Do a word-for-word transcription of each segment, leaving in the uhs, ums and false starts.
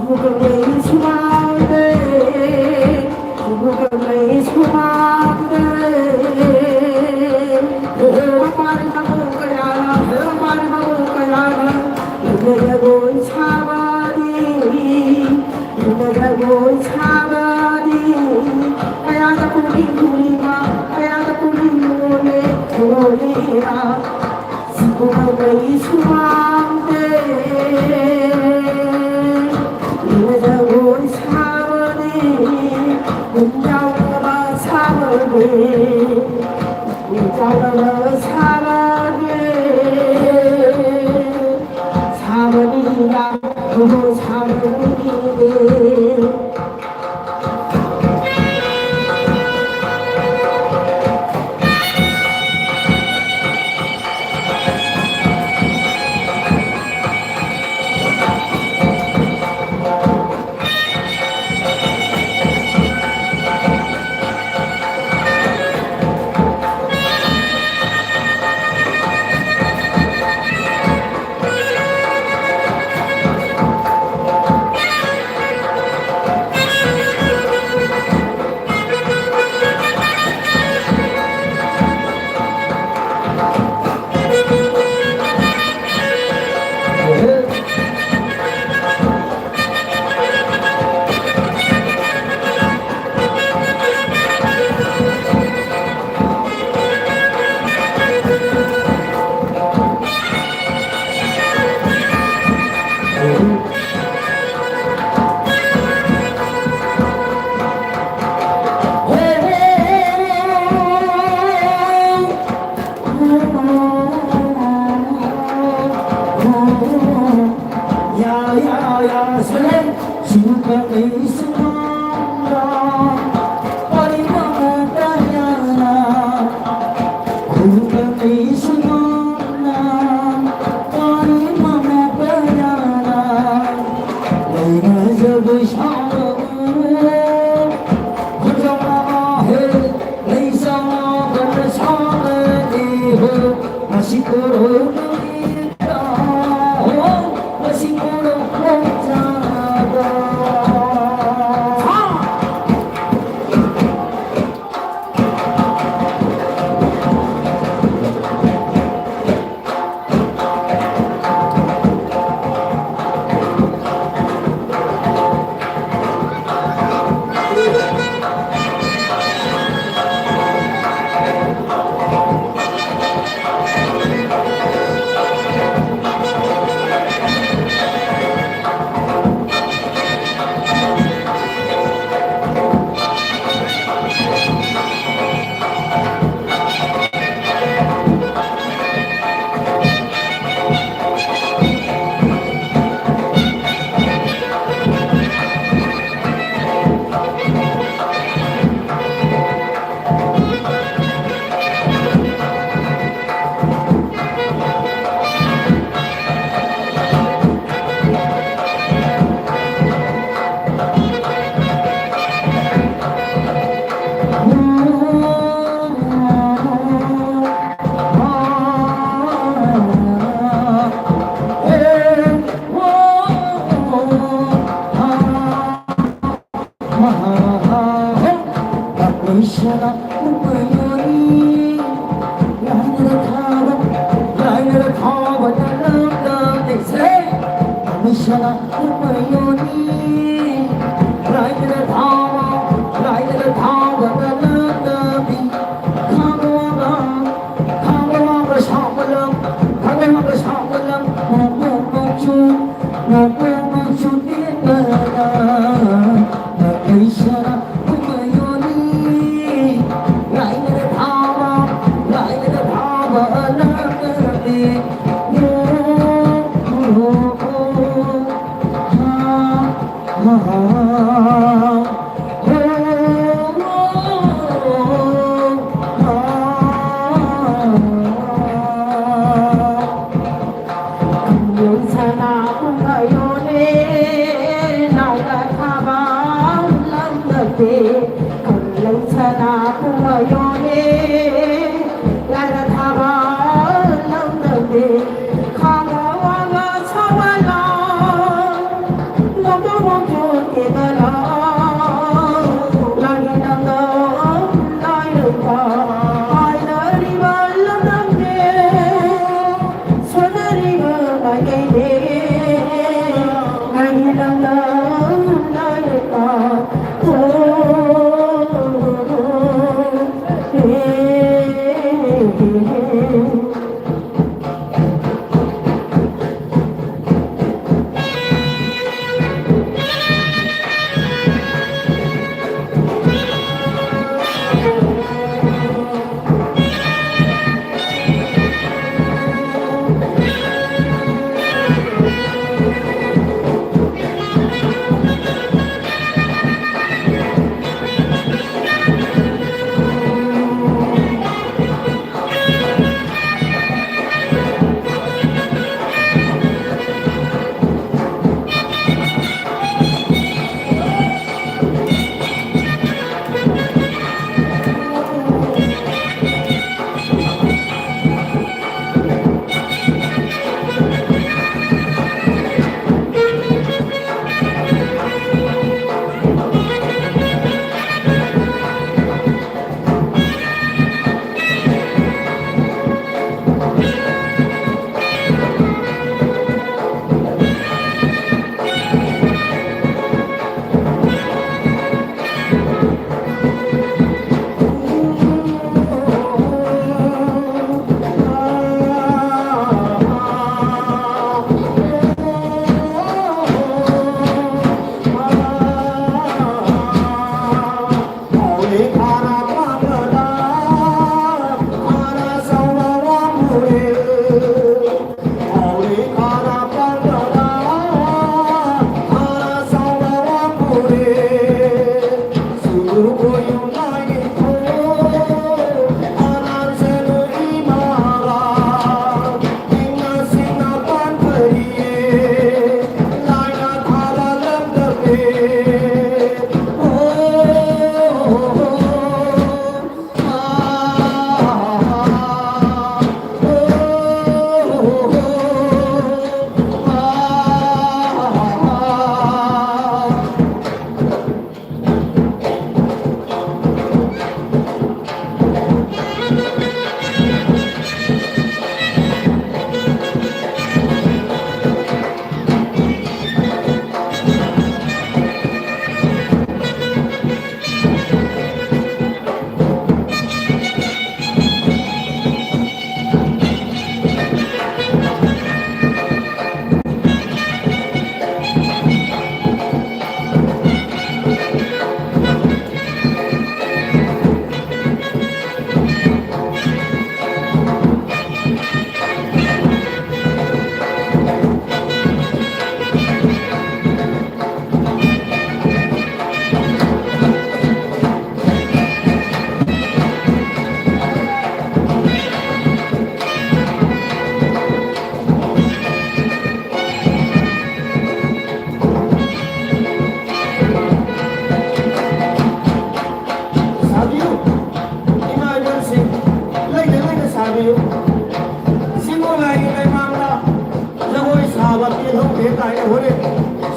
ꯁꯤꯕꯨ ꯀꯪꯂꯩ ꯁꯨꯃꯥꯡꯗ, ꯁꯤꯕꯨ ꯀꯪꯂꯩ ꯁꯨꯃꯥꯡꯗ꯫ ꯃꯄꯥꯔꯤ ꯃꯄꯨ ꯀꯌꯥꯅ, ꯃꯄꯥꯔꯤ ꯃꯄꯨ ꯀꯌꯥꯅ, ꯏꯟꯅ ꯖꯒꯣꯏ ꯁꯥꯕꯅꯤ, ꯏꯟꯅ ꯖꯒꯣꯏ ꯁꯥꯕꯅꯤ꯫ ꯀꯌꯥꯗ ꯄꯨꯛꯅꯤꯡ ꯍꯨꯔꯤꯕ, ꯀꯌꯥꯗ ꯄꯨꯛꯅꯤꯡ ꯍꯨꯔꯦ, ꯍꯨꯔꯤꯕ꯫ ꯁꯤꯕꯨ ꯀꯪꯂꯩ ꯁꯨꯃꯥꯡꯗ ꯏꯟꯅ ꯖꯒꯣꯏ ꯁꯥꯕꯅꯤ, ꯄꯨꯡ ꯌꯥꯎꯗꯕ ꯁꯥꯕꯅꯤ, ꯄꯨꯡ ꯌꯥꯎꯗꯕ ꯁꯥꯕꯅꯤ, ꯁꯥꯕꯅꯤꯅ, ꯁꯥꯕꯅꯤꯅꯦ꯫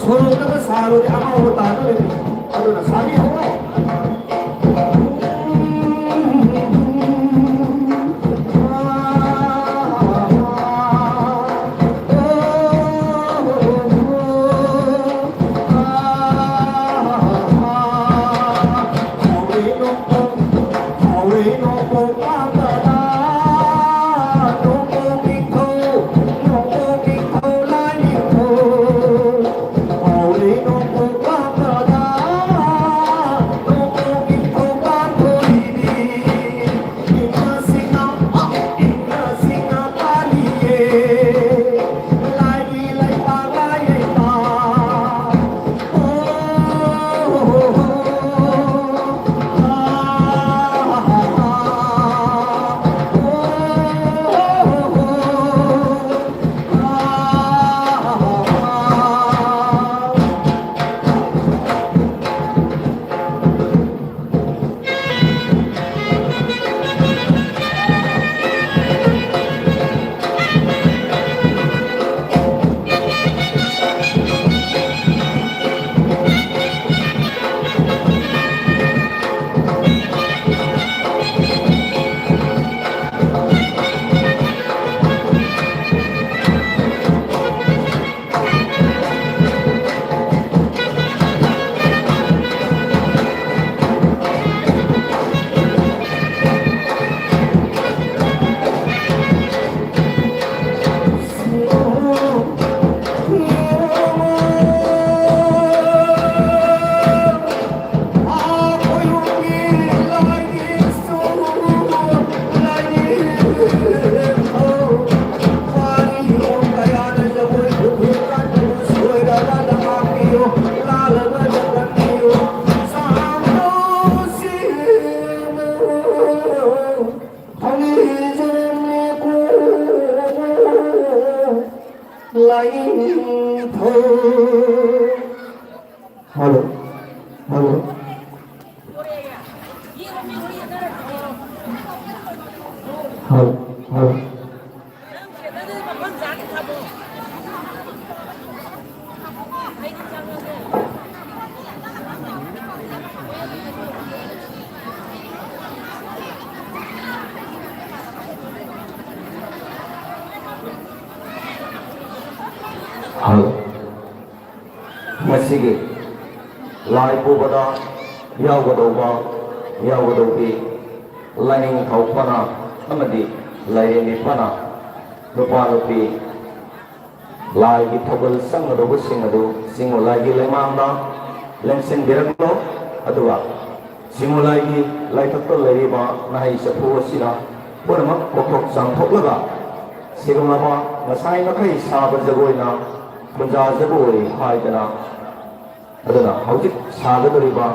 ꯁꯣꯔꯣꯛꯇꯒ ꯁꯥꯔꯨꯔꯗꯤ ꯑꯉꯥꯎꯕ ꯇꯥꯗꯣꯔꯤꯅꯤ꯫ ꯑꯗꯨꯅ ꯁꯥꯕꯤꯍꯧꯔꯣ꯫ Hello. Hello. Hello. Hello. ꯃꯁꯤꯒꯤ ꯂꯥꯏ ꯄꯨꯕꯗ ꯌꯥꯎꯒꯗꯧꯕ, ꯌꯥꯎꯒꯗꯧꯕꯤ ꯂꯥꯏꯅꯤꯡꯊꯧ ꯄꯅꯥ ꯑꯃꯗꯤ ꯂꯥꯏꯔꯦꯝꯕꯤ ꯄꯅꯥ, ꯅꯨꯄꯥ ꯅꯨꯄꯤ ꯂꯥꯏꯒꯤ ꯊꯧꯒꯜ ꯆꯪꯒꯗꯧꯕꯁꯤꯡ ꯑꯗꯨ ꯆꯤꯡꯉꯨ ꯂꯥꯏꯒꯤ ꯂꯩꯃꯥꯡꯗ ꯂꯦꯡꯁꯤꯟꯕꯤꯔꯛꯂꯣ꯫ ꯑꯗꯨꯒ ꯆꯤꯡꯉꯨ ꯂꯥꯏꯒꯤ ꯂꯥꯏꯊꯛꯇ ꯂꯩꯔꯤꯕ ꯅꯍꯩ ꯆꯐꯨ ꯑꯁꯤꯅ ꯄꯨꯝꯅꯃꯛ ꯀꯣꯛꯊꯣꯛ ꯆꯥꯝꯊꯣꯛꯂꯒ ꯁꯤꯒꯨꯝꯂꯕ ꯉꯁꯥꯏ ꯃꯈꯩ ꯁꯥꯕ ꯖꯒꯣꯏꯅ ꯄꯨꯟꯖꯥ ꯖꯒꯣꯏ ꯍꯥꯏꯗꯅ, ꯑꯗꯨꯅ ꯍꯧꯖꯤꯛ ꯁꯥꯒꯗꯧꯔꯤꯕ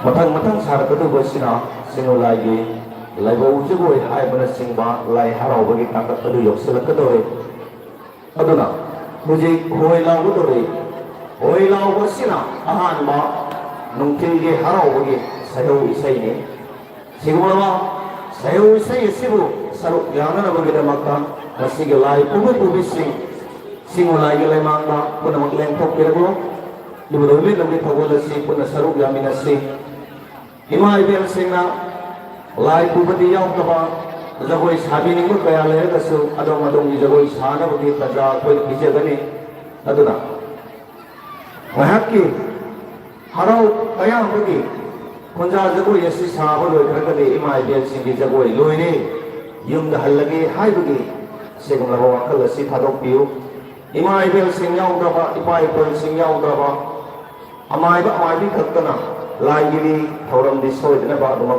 ꯃꯊꯪ ꯃꯊꯪ ꯁꯥꯔꯛꯀꯗꯧꯕꯁꯤꯅ ꯆꯤꯡꯉꯨ ꯂꯥꯏꯒꯤ ꯂꯥꯏꯕꯧ ꯖꯒꯣꯏ ꯍꯥꯏꯕꯅꯆꯤꯡꯕ ꯂꯥꯏ ꯍꯔꯥꯎꯕꯒꯤ ꯇꯥꯡꯀꯛ ꯑꯗꯨ ꯌꯧꯁꯤꯜꯂꯛꯀꯗꯧꯔꯦ꯫ ꯑꯗꯨꯅ ꯍꯧꯖꯤꯛ ꯍꯣꯏ ꯂꯥꯎꯒꯗꯧꯔꯤ꯫ ꯍꯣꯏ ꯂꯥꯎꯕꯁꯤꯅ ꯑꯍꯥꯟꯕ ꯅꯨꯡꯊꯤꯜꯒꯤ ꯍꯔꯥꯎꯕꯒꯤ ꯁꯩꯍꯧ ꯏꯁꯩꯅꯤ꯫ ꯁꯤꯒꯨꯝꯂꯕ ꯁꯩꯍꯧ ꯏꯁꯩ ꯑꯁꯤꯕꯨ ꯁꯔꯨꯛ ꯌꯥꯅꯅꯕꯒꯤꯗꯃꯛꯇ ꯉꯁꯤꯒꯤ ꯂꯥꯏ ꯄꯨꯕ ꯄꯨꯕꯤꯁꯤꯡ, ꯆꯤꯡꯉꯨ ꯂꯥꯏꯒꯤ ꯂꯩꯃꯥꯡꯗ ꯄꯨꯝꯅꯃꯛ ꯂꯦꯡꯊꯣꯛꯄꯤꯔꯛꯂꯣ꯫ ꯏꯕꯨꯙꯧ ꯏꯕꯦꯟꯅꯧꯒꯤ ꯊꯧꯒꯜ ꯑꯁꯤ ꯄꯨꯟꯅ ꯁꯔꯨꯛ ꯌꯥꯃꯤꯟꯅꯁꯤ꯫ ꯏꯃꯥ ꯏꯕꯦꯜꯁꯤꯡꯅ ꯂꯥꯏ ꯄꯨꯕꯗꯤ ꯌꯥꯎꯗꯕ, ꯖꯒꯣꯏ ꯁꯥꯕꯤꯅꯤꯡꯕ ꯀꯌꯥ ꯂꯩꯔꯒꯁꯨ ꯑꯗꯣꯝ ꯑꯗꯣꯝꯒꯤ ꯖꯒꯣꯏ ꯁꯥꯅꯕꯒꯤ ꯇꯥꯟꯖꯥ ꯑꯩꯈꯣꯏꯅ ꯄꯤꯖꯒꯅꯤ꯫ ꯑꯗꯨꯅ ꯉꯥꯏꯍꯥꯛꯀꯤ ꯍꯔꯥꯎ ꯇꯌꯥꯝꯕꯒꯤ ꯈꯨꯟꯖꯥ ꯖꯒꯣꯏ ꯑꯁꯤ ꯁꯥꯕ ꯂꯣꯏꯈ꯭ꯔꯒꯗꯤ ꯏꯃꯥ ꯏꯕꯦꯜꯁꯤꯡꯒꯤ ꯖꯒꯣꯏ ꯂꯣꯏꯔꯦ, ꯌꯨꯝꯗ ꯍꯜꯂꯒꯦ ꯍꯥꯏꯕꯒꯤ ꯁꯤꯒꯨꯝꯂꯕ ꯋꯥꯈꯜ ꯑꯁꯤ ꯊꯥꯗꯣꯛꯄꯤꯌꯨ꯫ ꯏꯃꯥ ꯏꯕꯦꯜꯁꯤꯡ ꯌꯥꯎꯗ꯭ꯔꯕ, ꯏꯄꯥ ꯏꯄꯨꯁꯤꯡ ꯌꯥꯎꯗ꯭ꯔꯕ, ꯑꯃꯥꯏꯕ ꯑꯃꯥꯏꯕꯤ ꯈꯛꯇꯅ ꯂꯥꯏꯒꯤ ꯊꯧꯔꯝꯗꯤ ꯁꯣꯏꯗꯅꯕ ꯑꯗꯨꯃꯛ